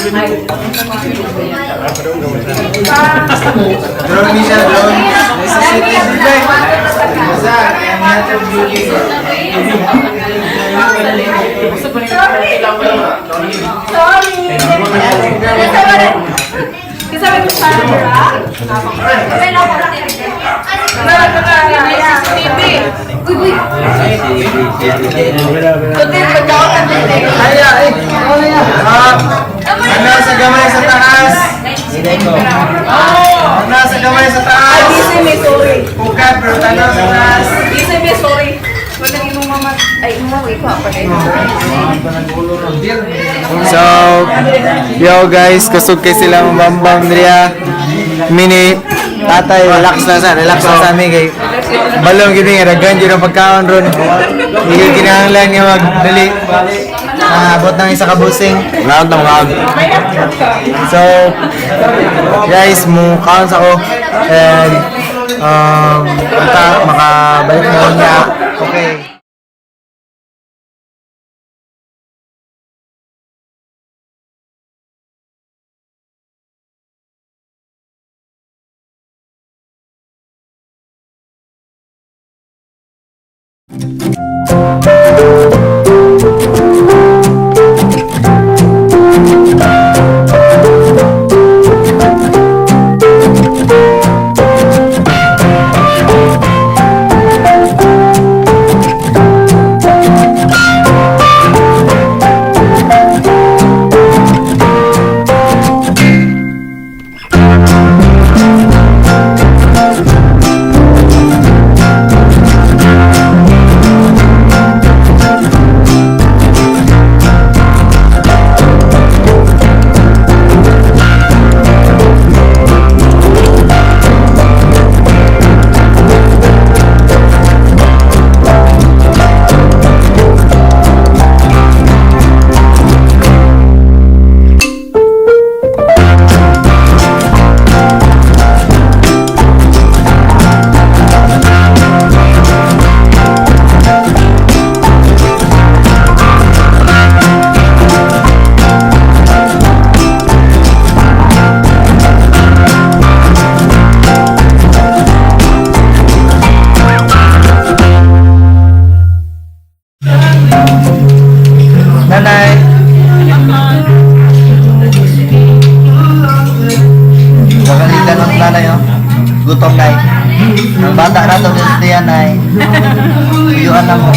Drone ni siya, drone. CCTV. Basta, ang natin beauty. Sorry! Kasi sabi ko sa camera. CCTV. Uy, uy. Tutin, pagkaon na Ay, ay, ah, ang nasa gamay sa taas. Ang nasa gamay sa taas. Ay, may sorry. Ukat, pero tanaw sa taas. Isa may sorry. Walang imong mama. Ay, imong mama ikaw pa kayo. So, yo guys, kusog kay sila mabambam niya. Mini, tatay, relax lang sa amin kay balong gini nga daghan jud ang pagkaon ron. Hindi kinahanglan nga magdali. Maabot ng isa ka busing. Ngaon ta, ngaon. So, guys, mo kaon sa ko and makabalik na niya. Okay. Nanay. Kakalitan ng nanay, oh. Gutom, nay. Ang bata na to, gusto yan, nay. Uyuan na mo.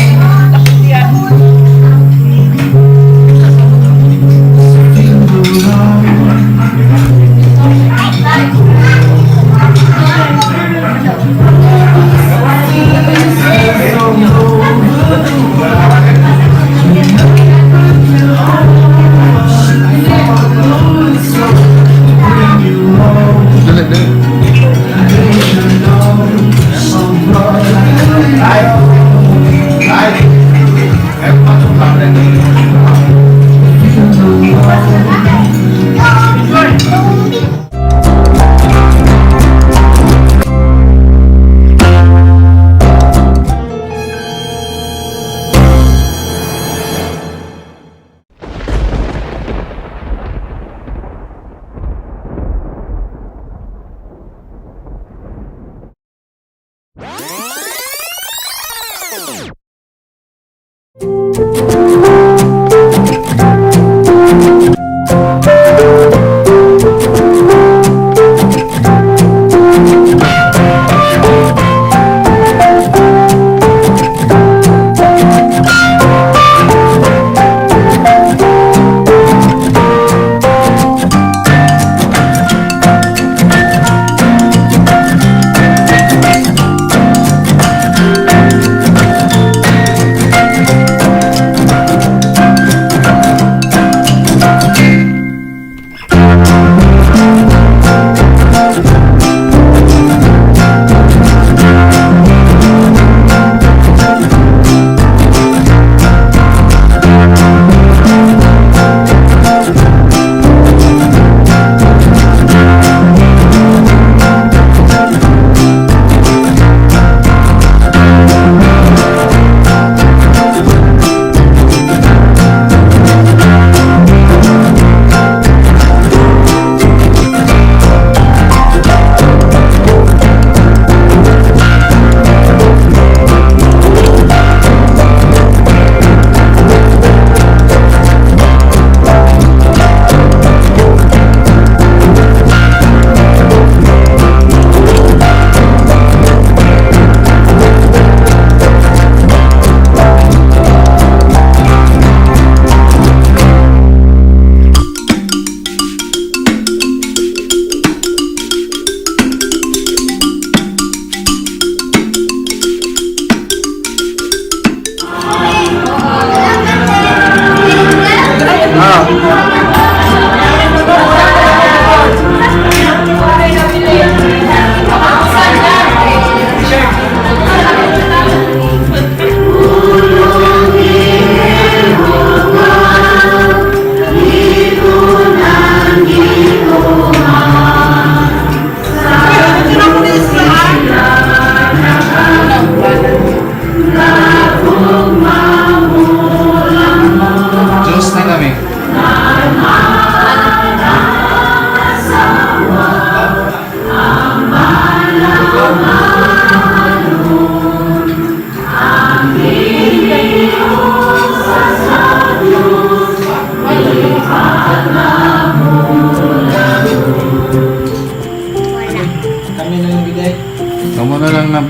Dali, dali.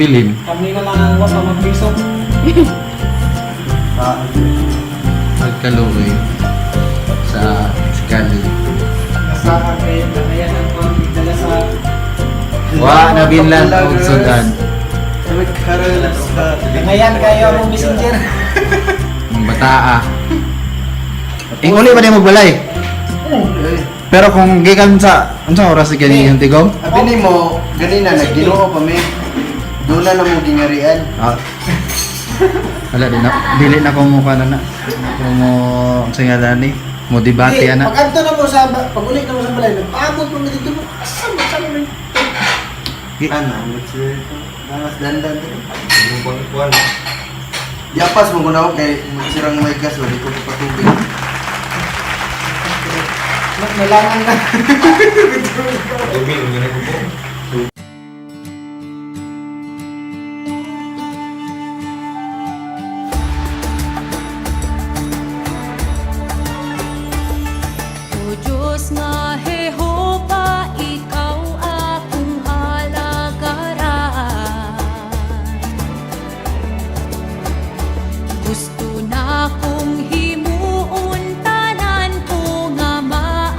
Nabilin. Kami na lang ang wa pa magpiso. Pagkaluoy sa Kali. Nasa kay kaya ang kung dala sa Wa nabinlan og sudan. Ngayon kayo ang messenger. Ang bataa. Inguli ba di magbalay? Pero kung gikan sa unsa oras gani yung tigom? Abi nimo ganina nagginoo pa mi. Doon na mo gingarian. Ah. Wala di na dili na ko mo kana na. Ko mo unsa nga ni mo debate ana. Pag adto na mo sa pag uli na mo sa balay, nagpaabot mo na dito mo. Asa mo sa mo? Ano, mas dandan dito. Diapas mo kuno kay sirang may gas wala ko patubig. Nalangan na. O Diyos nga Jehova, ikaw akong alagaran. Gusto na kong himuon tanan ko nga maarangan.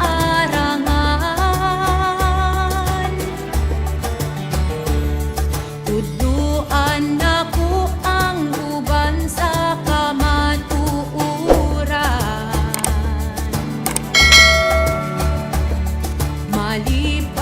Tudluan nako ang uban sa kamatuoran. Malipay